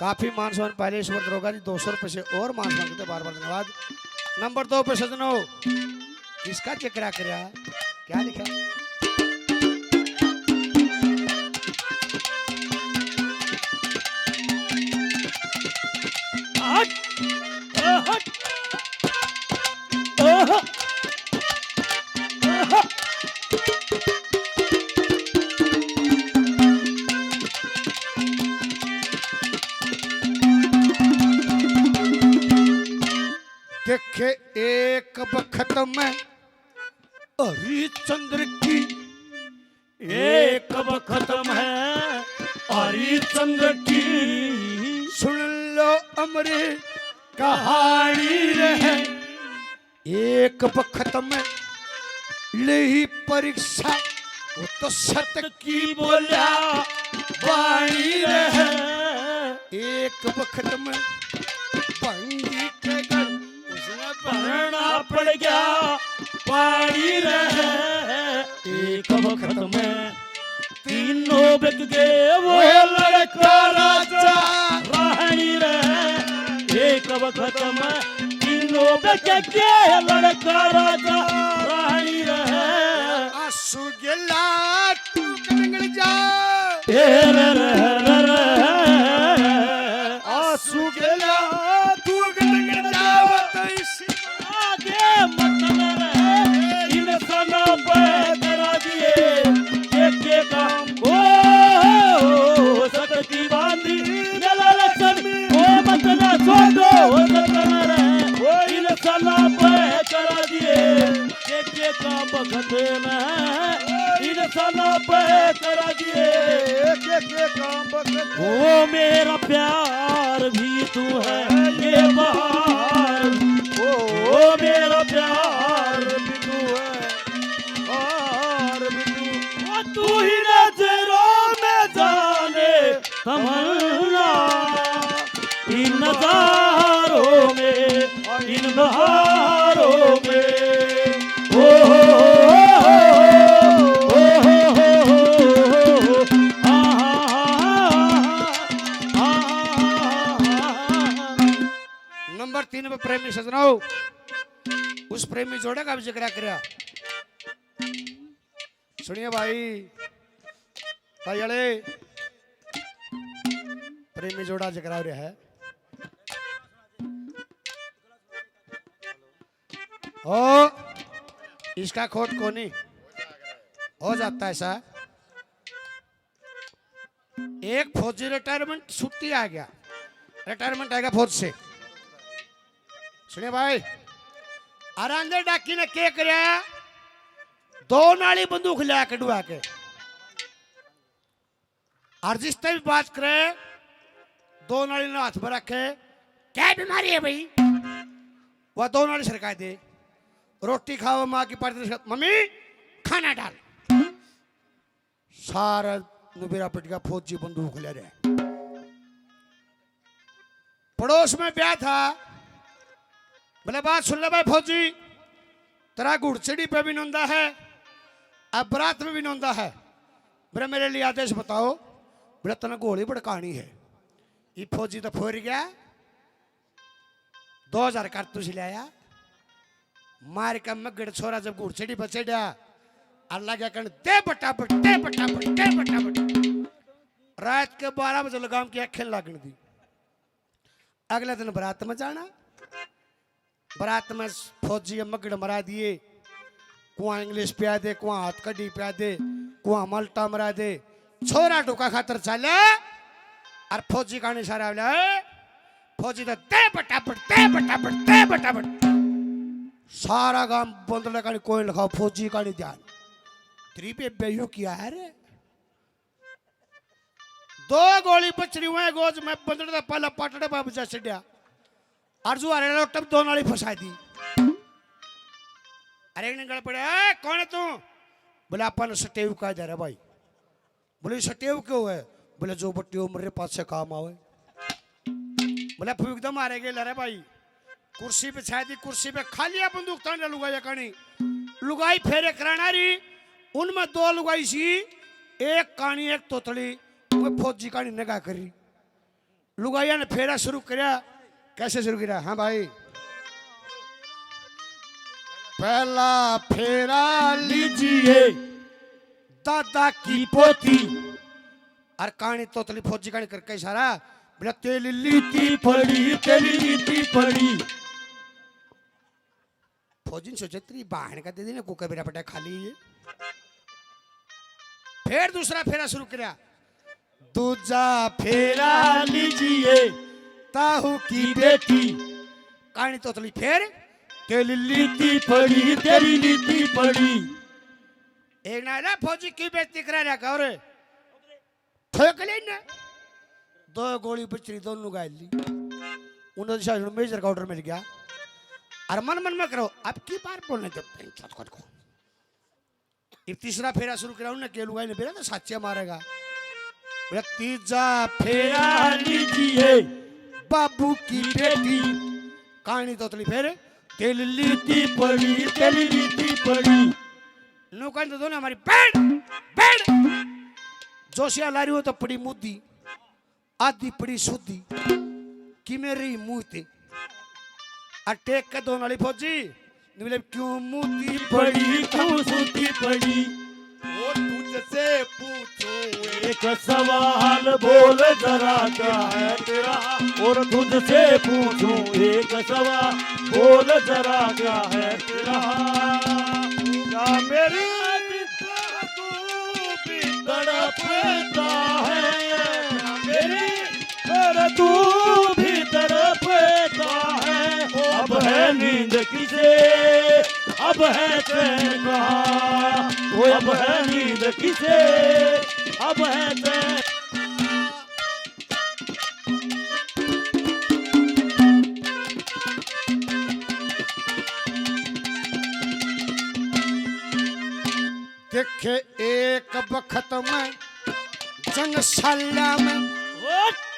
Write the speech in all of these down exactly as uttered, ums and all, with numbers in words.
काफी मान सम्मान पहले ईश्वर दरोगा जी, दो सौ रुपए से और मान सम्मान करते, बार बार धन्यवाद। नंबर दो पे सजनो, इसका जिक्र करा, क्या लिखा? हट, हट, हट। देखे एक बखत में हरिचंद्र की, एक बखत में हरिचंद्र की, सुन लो अमर कहानी रहे। एक बखत में ले ही परीक्षा, वो तो सत की बोला बाणी रहे। एक बखत में भंगी के घर उसमें भरना पड़ गया पानी रहे। एक बखत में तीनों बिक गए वो लड़का राजा राहणी रहे। एक बखत में तीनों बिक गए लड़का राजा राहणी रहे। आंसू गेला तू गंगल जा। ए रे रे रे रे। आंसू गेला तू गंगल जावत इस आगे मत न रहे। इंसाना पे करा दिए के के काम। ओ सत की बांधी मेला लक्षण। ओ मत ना छोड़ो, ओ सत न रहे। ओ इंसाना पे करा दिए के के काम बखत न है। इंसाना पे करा दिए के के काम बखत। ओ मेरा प्यार भी तू है, ये बहार भी। ओ मेरा प्यार भी तू है, बहार भी तू। ओ तू ही में, इन बहारों में। ओ हो हो हो, ओ हो हो हो, आ हा हा हा, आ हा हा हा। नंबर तीन पे प्रेमी सजनाओ, उस प्रेमी जोड़े का भी जिक्र करया। सुनिए भाई, भाई वाले प्रेमी जोड़ा जिक्र हो रहा है। ओ, इसका खोट कोनी हो जाता है ऐसा। एक फौजी रिटायरमेंट छुट्टी आ गया, रिटायरमेंट आएगा फौज से। सुनिए भाई, अरांदे डाकी ने के करया? दो नाली बंदूक लिया के डुआ के, और जिस टाइम बात करे, दो नाली ने हाथ में रखे, क्या बीमारी है भाई? वह दो नाली सरका दे, रोटी खाओ माँ की पार्टी, मम्मी खाना डाल। सारा नुबेरा पिट गया, फौजी बंदूक ले रहे। पड़ोस में ब्याह था, बोले, "बात सुन ले भाई फौजी, तेरा घुड़चढ़ी पे भी नोंदा है, अब बारात में भी नोंदा है, बोले, मेरे लिए आदेश बताओ।" बोले, "तने गोली भड़कानी है।" ये फौजी तो फोर गया, दो हजार कारतूस ले आया, मार के मगड़ छोरा जब घुड़चढ़ी पे चढ़ा, अर लग्या कहन, "दे बटाबट, दे बटाबट, दे बटाबट।" रात के बारह बजे लगाम की आंखें लागण दी। अगले दिन बारात में जाना, बारात में फौजी मगड़ मरा दिए, कुआं इंग्लिश पिया दे, कुआं हाथ कड़ी पिया दे, कुआं माल्टा मरा दे। छोरा ढुका खातर चाले, और फौजी का इशारा ले, फौजी तो दे बटाबट, दे बटाबट, दे बटाबट। सारा गांव बंदले का कोई लिखाओ, फौजी का नहीं ध्यान। तेरी बेबे यू किया है रे? दो गोली बचरी हुए गोज में बंदड़ का पहला पाटड़े बाबू जा चढ़िया। और जो हरे लोटम दो नाली फंसा दी। अरे एक ने गल पड़े, "ए, कौन है तू?" बोले, "अपन सटेव का जा रहा भाई।" बोले, "सटेव क्यों है?" बोले, "जो बट्टी उम्र रे पाछे काम आवे।" बोले, "फूक दे मारे गेल रे भाई।" कुर्सी पे छाई दी, कुर्सी पे खालिया बंदूक तान लुगाई कानी। लुगाई फेरे कराना री, उनमें दो लुगाई सी, एक कानी, एक तोतली, वो फौजी कानी निगाह करी। लुगाइया ने फेरा शुरू करया। कैसे शुरू करया? हाँ भाई, पहला फेरा लीजिए दादा की पोती। और कानी तोतली फौजी कानी करके इशारा, बोला, "तेरी लीती पड़ी, तेरी लीती पड़ी।" फौजी ने सोचा, "तेरी बहन का दे देना, कुकर बेरा पटा खाली है।" फिर दूसरा फेरा शुरू करया, "दूजा फेरा लीजिए ताहू की बेटी।" कानी तोतली फिर, "तेरी लीती पड़ी, तेरी लीती पड़ी।" एक ना ना फौजी की बेइज्जती करा रहा, और ठोक ले ने। दो गोली बचरी, दोनों घायल ली। उन्होंने शासन मेजर का ऑर्डर मिल गया। और मन मन में करो, "अब की बार बोलने दो पंचायत खुद को।" ये तीसरा फेरा शुरू करा, उन्हें के लुगाई ने बेरा तो साचे मारेगा। बोला, "तीजा फेरा लीजिए बाबू की बेटी।" कानी तोतली फिर, "तेरी लीती पड़ी, तेरी लीती पड़ी।" नो कहने दो ना हमारी, "बैठ, बैठ।" जोशिया लारी हो तो पड़ी मुद्दी, आधी पड़ी सुद्धी, कि मेरे ही मुंह ते। और टेक के दो नाली फौजी, बोले, "क्यों मुद्दी पड़ी, क्यों सुद्धी पड़ी?" वो तुझसे पूछूं एक सवाल, बोल जरा क्या है तेरा, और तुझसे पूछूं एक सवाल, बोल जरा क्या है तेरा। क्या मेरी तड़पता है, मेरी, पर तू भी तड़पता है। अब है नींद किसे, अब है चैन कहाँ? वो अब है नींद किसे, अब है चैन। देखे एक बखत में जंगसाला में,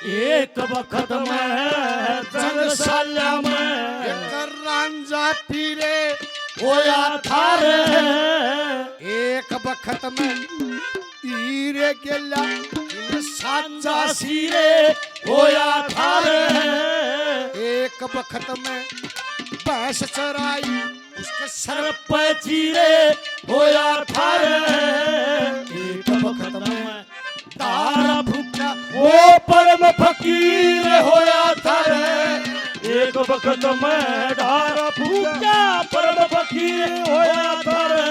एक बखत में जंगसाला पीरे होया थारे। एक बखत में हीरे गेला इन साचा सीरे होया थारे। एक बखत में भैंस चराई उसके सर पे चीरे होया थारे। एक बखत में धारा फूका वो परम फकीर होया थारे। एक बखत में धारा फूका परम फकीर होया थारे।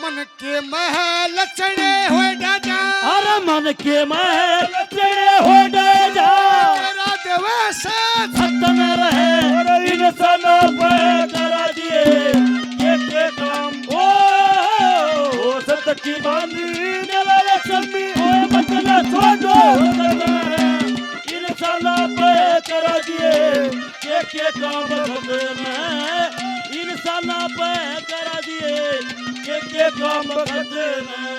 मन के महल चढ़े हुए राजा। अरे मन के महल चढ़े हुए राजा। तेरा देवे से सतन रहे और इंसानों पे करा दिए ये के काम। ओ, ओ, सत की बांधी मेरा लक्ष्मी, ओ, मत ना छोड़ो, इंसानों पे करा दिए ये के काम बखत में, इंसानों पे करा दिए ये के काम बखत में।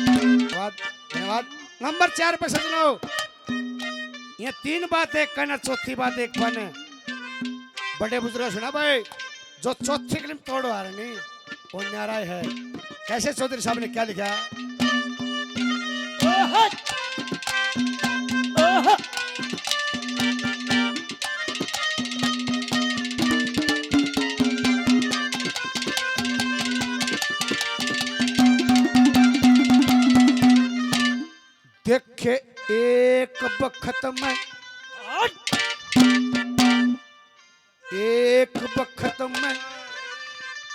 धन्यवाद, धन्यवाद। नंबर चार पे सजनो, ये तीन बात एक कहना, चौथी बात एक पाने। बड़े बुजुर्ग सुना भाई, जो चौथी कलम तोड़ो हारनी, वो न्यारा है। कैसे चौधरी साहब ने क्या लिखा? ओहो! ओहो! देखे एक बखत में, एक बखत में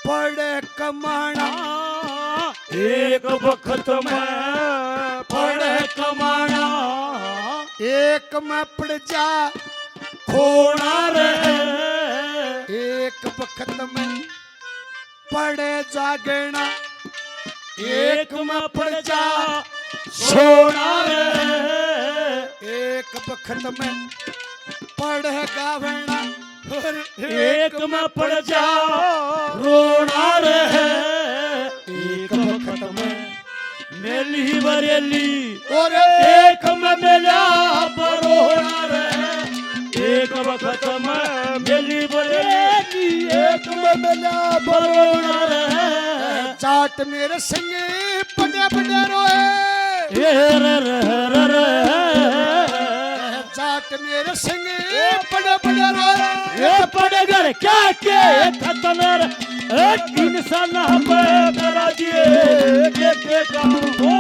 पड़े कमाना, एक बखत में पड़े कमाना, एक में पड़ जा खोना रे, एक बखत में पड़े जागना, एक में पड़ जा सोना रे, एक बखत में पड़े गावना, और एक में पड़ जा रोना रे, एक बखत में मेली बरेली और एक में मेला बरोड़ा रे, एक बखत में मेली बरेली, एक में मेला बरोड़ा रे। जाट मेरे संगे बड़े बड़े रोए। ए रे रे रे रे। जाट मेरे संगे बड़े बड़े रोए। ए पड़े घर क्या के खतनर। ए इंसान पे करा दिए के के काम। ओ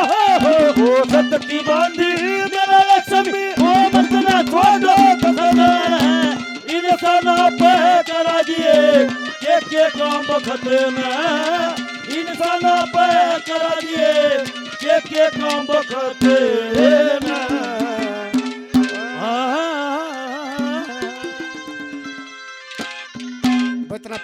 हो हो हो, सत की बांधी मेरा लक्ष्मी, ओ मत ना छोड़ो खतनर। इंसान पे करा दिए के के काम बखत में, इंसान पे करा दिए के के काम बखत में।